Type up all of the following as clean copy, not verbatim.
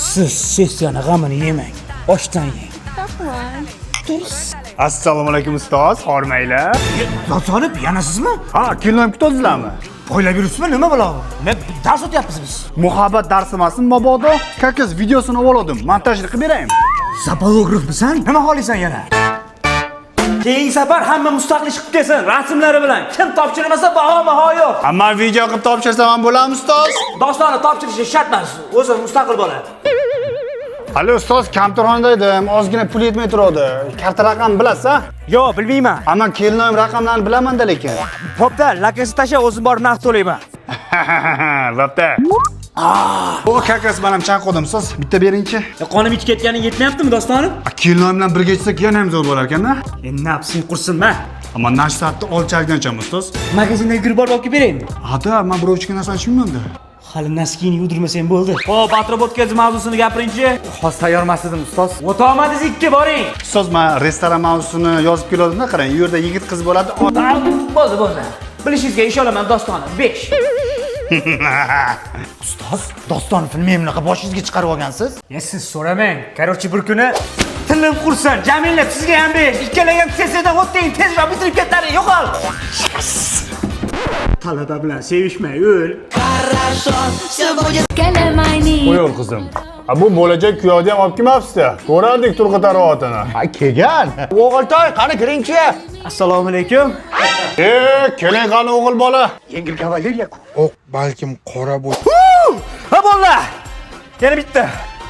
Siz sessiyani g'amini yemang. Oshdan yeng. Rahmat. Assalomu alaykum ustoz, hormanglar. Solib yana sizmi? Ha, kelinim kutdingizlarmi? Poylab yuribsizmi? Nima balo? Nima dars o'tyapmiz biz? Muhabbat darsi emasmi mabodo? Как videosini oldim, montajni qilib beraymi? Zapolografmisan? Nima xohlaysan yana? Keyingi safar hamma mustaqil ish qilib kelsin, rasmlari bilan. Kim topshirmasa baho maho yo'q. Hamma video qilib topshirsam ham bo'ladimi ustoz? Dostonni topshirishi shart emas. O'zi mustaqil bola. Hali ustoz kompyuterxonada edim, ozgina pul yetmay turadi. Karta raqamini bilasiz, a? Yo'q, bilmayman. Ammo kelinim raqamlarini bilaman-da lekin. Bo'pti, lakasi tasha, o'zim borib naqd to'layman. Bo'pti. O как раз men ham chanqodim ustoz. Bitta beringchi. Qonim ichib ketganing yetmayaptimi, Dostonim? Kelinim bilan birga ichsak yana ham zo'r bo'lar ekan-da. Nafsing qursin, ma. Ammo nash soatda olchalikdan ichaman ustoz. Magazindan yugurib borib olib kelib beraymi? Hada, men birov ichgan narsani ichmayman-da. Hali naskini yudirmasang bo'ldi. Xo'p, отработка mavzusini gapiringchi. Hozir tayyor emas edim ustoz. O'tolmadingiz ikki boring. Ustoz, men restoran mavzusini yozib kelgandim-da, qarang, u yerda yigit qiz bo'ladi. Bo'ldi, bo'ldi. Bilishingizga ishonaman, Dostonim. 5. Ustoz, Doston filmini bunaqa boshingizga chiqarib olgansiz? Ya siz so'ramang. Короче, bir kuni tilim qursin. Jamila sizga ham 5. Ikkalaga ham sessiyadan o'tding, tezroq bitirib ketlaring, yo'qol. Talaba bilan sevishmay o'l. Qo'yur qizim. A bu bo'lajak kuyovni ham olib kelmabsiz. Ko'rardik turqi tarovatini. Ha, kelgan. O'g'iltoy, qani kiringchi. Assalomu alaykum. E, keling qani o'g'il bola. Oq balkim qora bo'l. Ha bolalar. Yana bitta.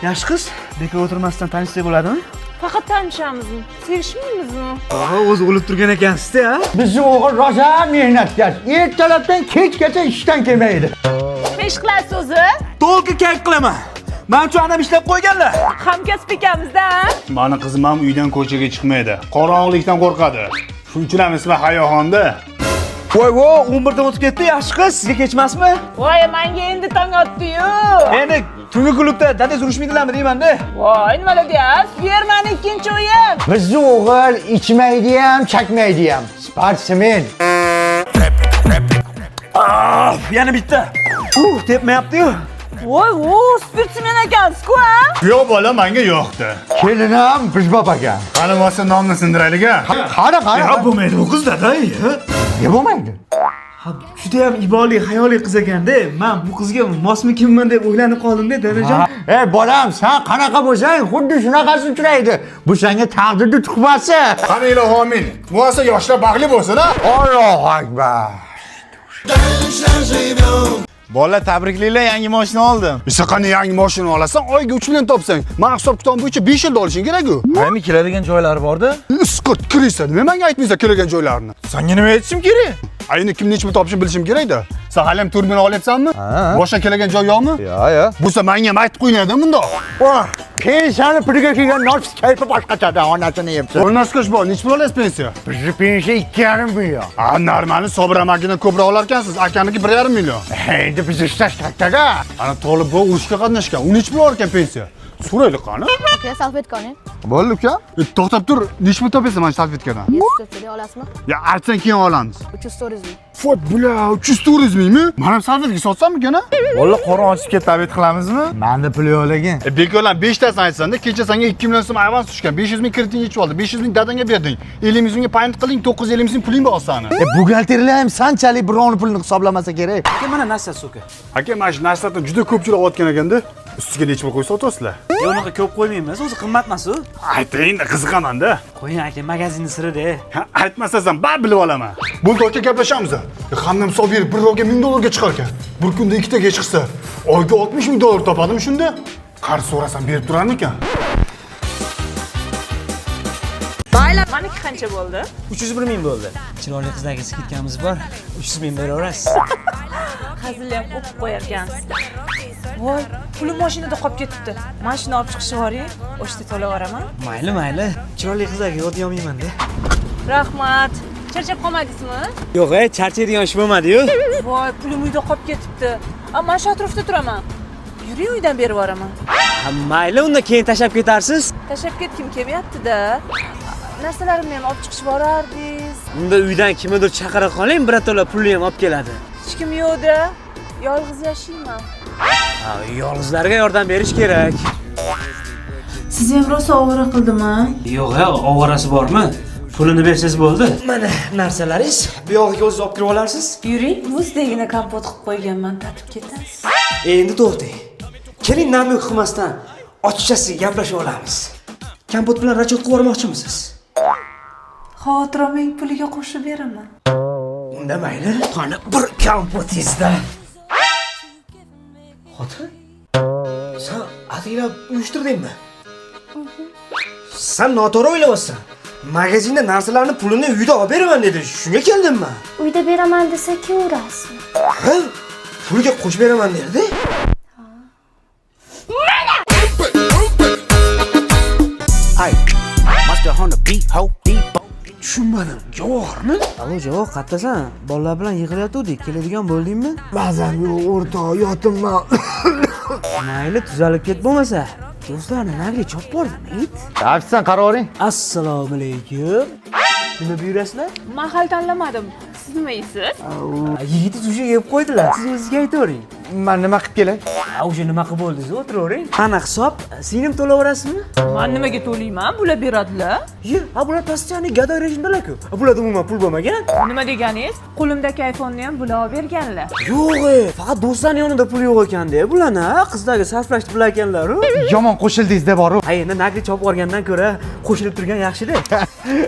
Yaxshi qiz, bekor o'tirmasdan tanishsak bo'ladimi? Faqat tanishamizmi? Sevishmaymizmi? Ha, o'zi o'lib turgan ekansiz-da, ha? Bizni o'g'il rosa mehnatkash. Ertalabdan kechgacha ishdan kelmaydi. Nima ish qilasiz o'zi? To'lqin kayf qilaman. Men uchun onam ishlab qo'yganlar. Hamkasb ekanmiz-da. Mani qizim ham uydan ko'chaga chiqmaydi. Qorong'ulikdan qo'rqadi. Shuning uchun ham ismi Hayoxonda. Voy vo, 11 dan o'tib ketdi, yaxshi qiz, sizga kechmasmi? Voy, menga endi tong otdi-yu. Endi tungi klubda dadangiz urushmaydilarmi deyman-da. Voy, nimalar deyapsiz? Ber mani ikkinchi o'yin. Bizni o'g'il ichmaydi ham, chakmaydi ham. Sportsmen. Yana bitta. Tepmayapti-yu. Voy, vo, sportsmen ekansiz-ku, ha? Kuyov bola menga yoqdi. Kelin ham bizbob ekan. Qani bo'lsa nomni sindiraylik a. Qani, qani. Bo'lmaydi bu qiz dada. Nega bo'lmaydi? Ha, juda ham iboli, hayoli qiz ekanda. Men bu qizga mosmikinman deb o'ylanib qoldim-da, dadajon. Ey bolam, sen qanaqa bo'lsang, xuddi shunaqasi uchraydi. Bu senga taqdirning tuhfasi. Qani ilohi amin. Muassa yoshlar baxtli bo'lsin a. Allohu akbar. Bola tabriklaylar, yangi mashina oldim. Sen qani yangi mashina olasan, oyiga 3 million topsang. Men hisob kitob bo'yicha 5 yilda olishing kerak-ku. Qaymi keladigan joylari borda? Isqirt kiriysan, nima menga aytmaysan kelgan joylarini? Senga nima aytishim kerak? Ayni kim necha pul topishini bilishim kerak-da. Sen hali ham 4 million olyapsanmi? Boshqa kelgan joy yo'qmi? Yo, yo. Bo'lsa menga ham aytib qo'ying bundoq. Voh, pensiyani puliga kelgan nafs kayfi boshqachada onasini yebsin. O'rnashkash bor, necha pul olasiz pensiya? Bizni pensiya 2,5 million. A, normali Sobir amakidan ko'proq olarkansiz, akaniki 1,5 million. Endi biz ishlash katta-da. Ana Tolib bu urushga qatnashgan. U necha pul olar ekan pensiya? So'raylik qani. Aka, salfetka oling. Bo'ldi uka. To'xtab tur, necha pul topasan mana shu salfetkadan? 700 olasizmi? Ya aytsang keyin olamiz. 304 ming. Voy bular, 304 mingmi? Men ham salfetka sotsammikan a? Bola qorin ochib ketdi, obed qilamizmi? Menda pul yo'q lekin. Bekorlar 5 tasini aytsanda, kecha senga 2 million so'm avans tushgan. 500 ming kreditingga ichib oldi. 500 ming dadangga berding. 50 ming so'mga payment qilding, 950 ming puling bor sani. Buxgalterlar ham sanchalik birovni pulini hisoblamasa kerak. Aka, mana narsa suka. Aka, mana shu narsadan juda ko'pchilik olayotgan ekanda. Ustiga necha pul qo'ysa sotasizlar? Yo'q, unaqa ko'p qo'ymaymiz, o'zi qimmat emas u. Ayting, qiziqaman-da. Qo'ying aka, magazinni siri-da. Ha, aytmasangiz ham bar bilib olaman. Bo'ldi aka, gaplashamiz. Hamdam Sobir bir rolga 1000 dollarga chiqar ekan. Bir kunda ikkitaga chiqsa, oyga 60 ming dollar topadimi shunda? Qarz so'rasam berib turarmikan? Maniki qancha bo'ldi? 301 ming bo'ldi. Chiroyli qizlarga skidkamiz bor. 300 ming beraverasiz. Hazil ham o'qib qo'yarkansiz. Voy, pulim mashinada qolib ketibdi. Mashina olib chiqishib yuboring, o'shda to'lab yuboraman. Mayli, mayli. Chiroyli qizlarga yo'q deyolmayman-da. Rahmat. Charchab qolmadingizmi? Yo'q, charchaydigan ish bo'lmadi-yu. Voy, pulim uyda qolib ketibdi. A, mana shu atrofda turaman. Yuring, uydan berib yuboraman. Ha, mayli, unda keyin tashlab ketarsiz. Tashlab ketkim kelmayapti-da. Narsalarimni ham olib chiqishib yuborardingiz. Unda uydan kimnidir chaqira qoling, birato'la pulni ham olib keladi. Hech kim yo'q-da. Yolg'iz yashayman. Ha, yolg'izlarga yordam berish kerak. Sizni ham rosa ovora qildimi? Yo'q, ya, ovorasi bormi? Pulini bersangiz bo'ldi. Mana narsalaringiz. Bu yog'iga o'zingiz olib kirib olarsiz. Yuring, muzdagina kompot qilib qo'yganman, tatib ketasiz. Endi to'xtang. Keling, намёк qilmasdan ochiqchasiga gaplashib olamiz. Kompot bilan расчёт qilib yubormoqchimisiz? Xavotir olmang, puliga qo'shib beraman. Unda mayli. Qani bir kompotingizda. Xotin? Sen ataylab uyushtirdingmi? Sen noto'g'ri o'ylayapsan. Magazinda narsalarni pulini uyda olib beraman dedi. Shunga keldim men. Uyda beraman desa kelaverasizmi? Ha? Pulga qo'shib beraman dedi. Tushunmadim. Javohirmi? Alo, Javoh, qayerdasan? Bolalar bilan yig'ilayotgandik. Keladigan bo'ldingmi? Mazam yo'q, o'rtoq, yotimman. Mayli, tuzalib ket bo'lmasa. Do'stlarni nariga chopib bordim, it. Ofitsiant qaravering. Assalomu alaykum. Nima buyurasizlar? Men hali tanlamadim. Siz nima yeysiz? Yigitingiz уже yeb qo'ydilar. Siz o'zingizga aytavering. Man nima qilib kelay? Ha, o'sha nima qilib bo'ldingiz, o'tiravering. Qani hisob? Singlim to'laverasizmi? Men nimaga to'layman? Bular beradilar. Ye, ha bular постоянно gadoy rejimdalar-ku. Bularda umuman pul bo'lmagan. Nima deganingiz? Qo'limdagi iPhone'ni ham bular olib berganlar. Yo'q, faqat do'stlarning yonida pul yo'q ekanda, bularni, ha, qizlarga sarflashni bilar ekanlar-u. Yomon qo'shildingiz deb boru. Ha, endi nagli chopib olgandan ko'ra qo'shilib turgan yaxshi-da.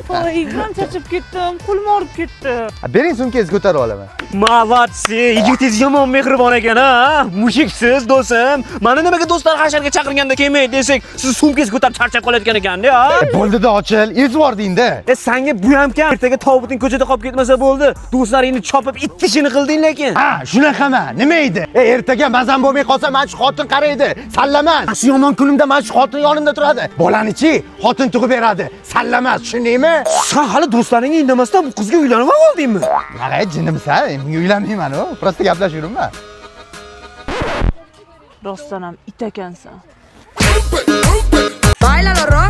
Voy, ham charchab ketdim, qo'lim og'rib ketdi. Bering sumkangizni ko'tarib olaman. Молодцы, yigitingiz yomon mehribon ekan, ha? Mushiksiz do'stim. Mani nimaga do'stlar hasharga chaqirganda kelmay desak, siz sumkangizni ko'tarib charchab qolayotgan ekanda, ha? Bo'ldi-da ochil, ezib yubording-da. E sanga bu ham kam. Ertaga tobuting ko'chada qolib ketmasa bo'ldi. Do'stlaringni chopib it tishini qilding lekin. Ha, shunaqami? Nima edi? Ertaga mazam bo'lmay qolsa, mana shu xotin qaraydi. Sallamas. Shu yomon kunimda mana shu xotin yonimda turadi. Bolani-chi, xotin tug'ib beradi. Sallamas, tushundingmi? Sen hali do'stlaringga indamasdan bu qizga uylanib oldingmi? Qara, jinnimsan, bunga uylanmayman u. Просто gaplashib yuribman. Rostdan ham it ekansan.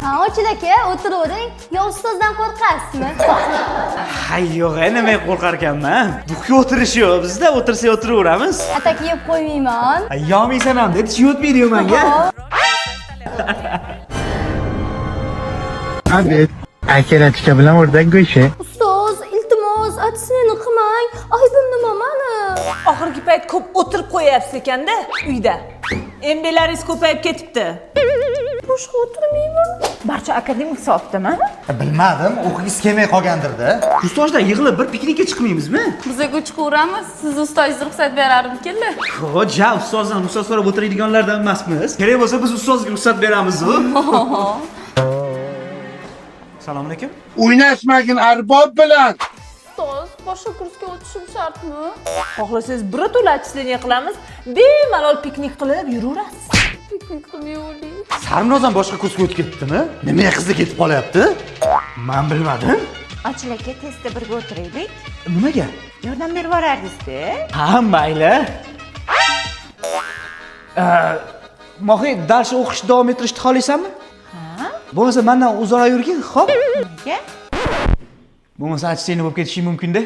Ha, Ochil aka, o'tiravering. Yo ustozdan qo'rqasizmi? Ha, yo'q, nimaga qo'rqar ekanman? Duxga o'tirish yo'q, bizda o'tirsak o'tiraveramiz. Atak yeb qo'ymayman. Yomaysan ham dedi, tish yotmaydi menga. Обед. Akarachka bilan o'rdak go'shti. Ustoz, iltimos, отсмена qilmang. Aybim nima mani? Oxirgi payt ko'p o'tirib qo'yapsiz ekanda uyda. MBlaringiz ko'payib ketibdi. Boshqa o'tirmayman. Barcha akademik hisobdimi? Bilmadim, o'qigisi kelmay qolgandir-da. Ustozlar yig'ilib bir piknikka chiqmaymizmi? Bizaga chiqaveramiz. Siz ustozingiz ruxsat berarmikinlar? Xo'ja, ustozdan ruxsat so'rab o'tiradiganlardan emasmiz. Kerak bo'lsa biz ustozga ruxsat beramiz u. Assalomu alaykum. O'ynashmagin arbob bilan. Ustoz, boshqa kursga o'tishim shartmi? Xohlasangiz birato'la отчисление qilamiz, bemalol piknik qilib yuraverasiz. Piknik qilmayverling. Sarvinoz ham boshqa kursga o'tib ketdimi? Nima qizi ketib qolyapti? Men bilmadim. Ochil aka, testda birga o'tiraylik. Nimaga? Yordam berib yuborardingiz-da. Ha, mayli. Mohiy, dars o'qishni davom ettirishni xohlaysanmi? Ha. Bo'lmasa mendan uzoqroq yurgin, xo'p? Nega? Bo'lmasa отчисление bo'lib ketishing mumkin-da.